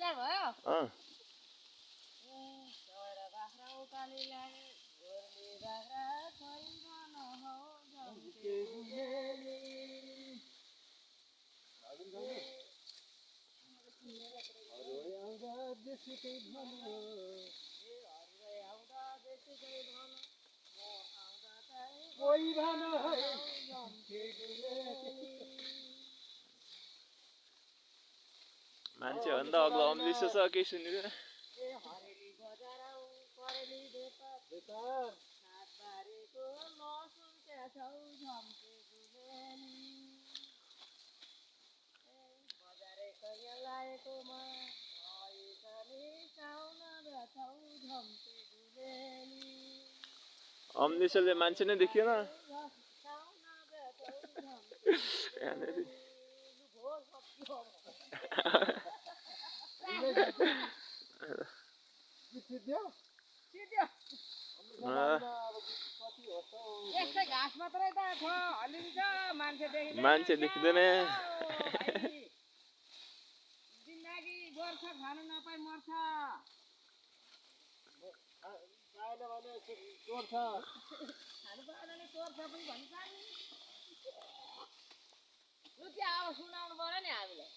start भयो अँ चरा बाख्रा उकाली लाए गोर्ले बाख्रा खैरन हौ झम्के गुलेली हरुवाई आउँदा देशकै धन हरुवाई आउँदा देशकै धन म आउँदा चाहिँ कोही भन है झम्के गुलेली मान्छे भन्दा अग्लो अम्लिसो छ केही सुनिदैन ए हरेली बजारौ करेली बेपार बेकार सात बारीको नसुर्क्या छौ झम्के गुलेली बजारे कैया लाएकोमा भएछ नि साउन छौ झम्के गुलेली अम्लिसोले मान्छे नै देखिएन साउन छौ झम्के यहाँनेरि लु भो सक्यो सिद्धियो सिद्धियो कति हो त यस्तै घाँस मात्रै त छ हल्लिन्छ मान्छे देखिँदैन मान्छे देखिँदैन जिन्दगी गोर्छ खानु नपाई मर्छ पाएन भने चोर्छ खानु पाएन भने चोर्छ पनि भन्छ नि लु त्यो अब सुनाउनु पर्यो नि हामीलाई